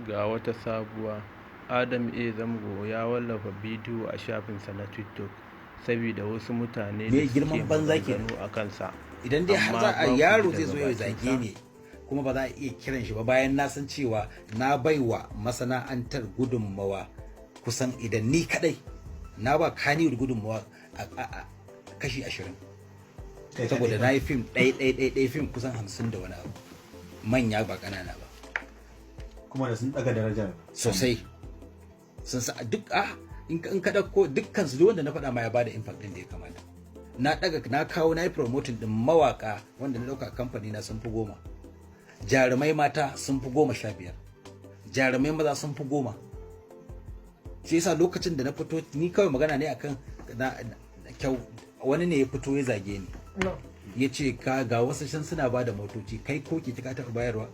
Ga wata sabuwa: Adam A. Zango ya wallafa bidiyo a shafinsa na TikTok saboda wasu mutane Me da suke girman banza kenan. maganganu a kansa, Idan dai har amma za a ba ku yaro ji zai zo daga ya zage bakinsa. ni kuma ba za a iya kiran shi ba, bayan na san cewa na baiwa masana'antar gudunmawa, kusan idan ni kadai na ba Kannywood gudunmawa a kashi 20, saboda na yi fim ɗaya ɗaya ɗaya ɗaya, fim kusan 50 da wani abu, manya ba ƙanana ba. Kuma da sun daga darajar. Sosai, sun sa duk a in ka ɗauko dukkan su, duk wanda na faɗa ma ya bada impact ɗin da ya kamata. Na ɗaga, na kawo, na yi promoting ɗin mawaka wanda na ɗauka kamfani na sun fi 10, jarumai mata sun fi 15, jarumai maza sun fi 10. Shi yasa lokacin da na fito, ni kawai magana ne akan na kyau. Wani ne ya fito ya zage ni, ya ce ka ga wasu can suna ba da motoci, kai ko keke ka taɓa bayarwa?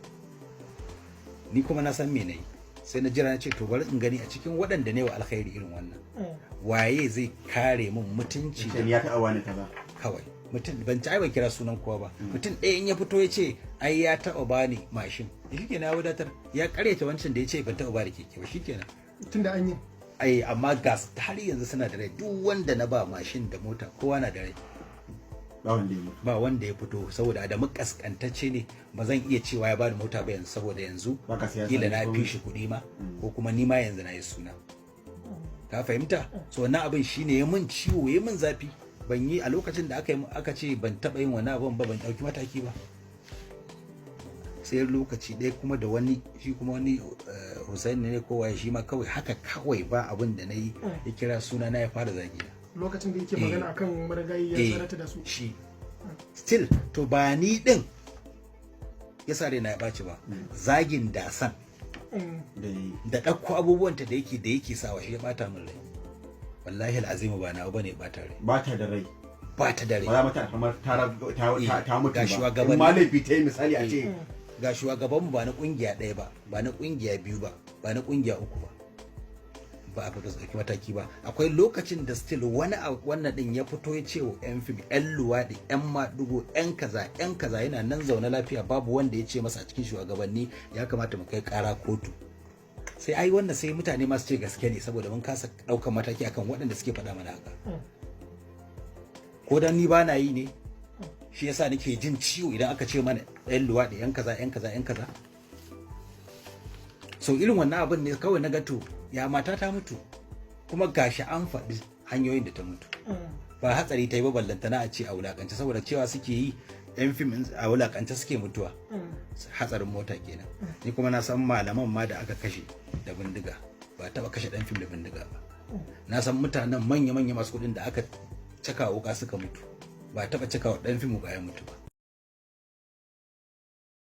Ni kuma na san me na yi. Sai na jira, na ce to, bari in gani a cikin waɗanda ne wa alkhairi irin wannan, waye zai kare min mutunci? Ce ni ya taɓa wani kaza. Kawai mutum, ban ci, ai ban kira sunan kowa ba, mutum ɗaya in ya fito ya ce ai ya taɓa bani mashin, shikenan, ya wadatar, ya karyata wancan da ya ce ban taɓa ba da keke ba, shikenan. Tunda an yi. Ai amma gas har yanzu suna da rai, duk wanda na ba mashin da mota, kowa na da rai. Ba wanda ya mutu. Ba wanda ya fito, saboda Adamu kaskantacce ne, ba zan iya cewa ya bani mota ba yanzu, saboda yanzu Baka siyasa kila ne na ko fi shi kuɗi ma, ko kuma ni ma yanzu na yi suna, ka fahimta? So wannan abin shine ya mun ciwo, ya mun zafi. Ban yi a lokacin da aka yi, aka ce ban taɓa yin wani abin ba, ban ɗauki mataki ba, sai lokaci ɗaya kuma da wani, shi kuma wani Hussein ne ko waye, shi ma kawai haka kawai ba abin da na yi, ya kira suna na ya fara zagi na. Lokacin da yake magana akan marigayi ya sanata da su. Shi still to, ba ni din ya sa raina ya ɓaci ba, zagin da san Da yi. da ɗauko abubuwanta da yake sawa, shi ya ɓata min rai. Wallahi al'azimu, ba nawa bane ɓata rai. Ba ta da rai. Ba ta da rai. Ba za mata kamar ta mutu Ga ba. shugabanni. In ma laifi ta yi, misali a ce. Ga shugabanmu, ba na kungiya ɗaya ba, ba na kungiya biyu ba, ba na kungiya uku ba, ba a fito su ɗauki mataki ba. Akwai lokacin da still wani a wannan ɗin ya fito ya ce wa 'yan fim 'yan luwaɗi, 'yan maɗigo, 'yan kaza, 'yan kaza, yana nan zaune lafiya. Babu wanda ya ce masa a cikin shugabanni ya kamata mu kai ƙara kotu. Sai ai wannan, sai mutane masu ce gaske ne, saboda mun kasa ɗaukar mataki akan waɗanda suke faɗa mana haka. Ko dan ni ba na yi ne, shi yasa nake jin ciwo idan aka ce mana 'yan luwaɗi, 'yan kaza, 'yan kaza, 'yan kaza. So irin wannan abin ne kawai na ga to, ya mata ta mutu, kuma gashi an faɗi hanyoyin da ta mutu, ba hatsari ta yi ba, ballantana a ce a wulakance, saboda cewa suke yi yan fim a wulakance suke mutuwa, hatsarin mota kenan. Ni kuma na san malaman ma da aka kashe da bindiga, ba taba kashe dan fim da bindiga ba. Na san mutanen manya-manya masu kuɗin da aka caka wuka suka mutu, ba taba caka wa dan fim wuka ya mutu ba.